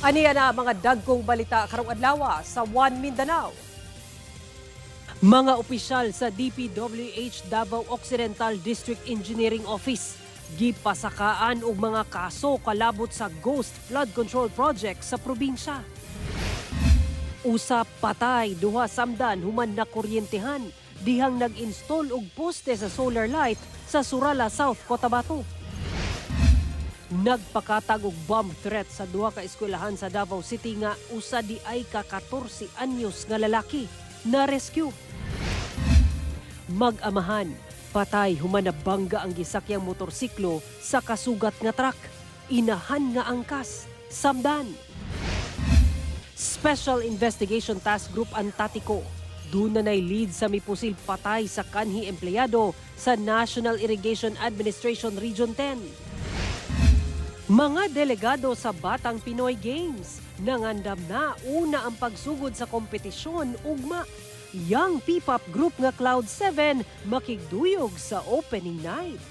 Aniya na mga dagkong balita karong adlaw sa One Mindanao. Mga opisyal sa DPWH Davao Occidental District Engineering Office gipasakaan og mga kaso kalabot sa ghost flood control project sa probinsya. Usa patay, duha samdan human na kuryentehan dihang nag-install og poste sa solar light sa Surala South, Cotabato. Nagpakatag og bomb threat sa duha ka eskwelahan sa Davao City nga usa di ay ka 14 anyos nga lalaki na rescue. Mag-amahan, patay human nabangga ang gisakyang motorsiklo sa kasugat nga truck. Inahan nga angkas, samdan. Special Investigation Task Group Antatiko. Duna nay lead sa mipusil patay sa kanhi empleyado sa National Irrigation Administration Region 10. Mga delegado sa Batang Pinoy Games nangandam na una ang pagsugod sa kompetisyon ugma. Young P-pop group nga Cloud7 makigduyog sa opening night.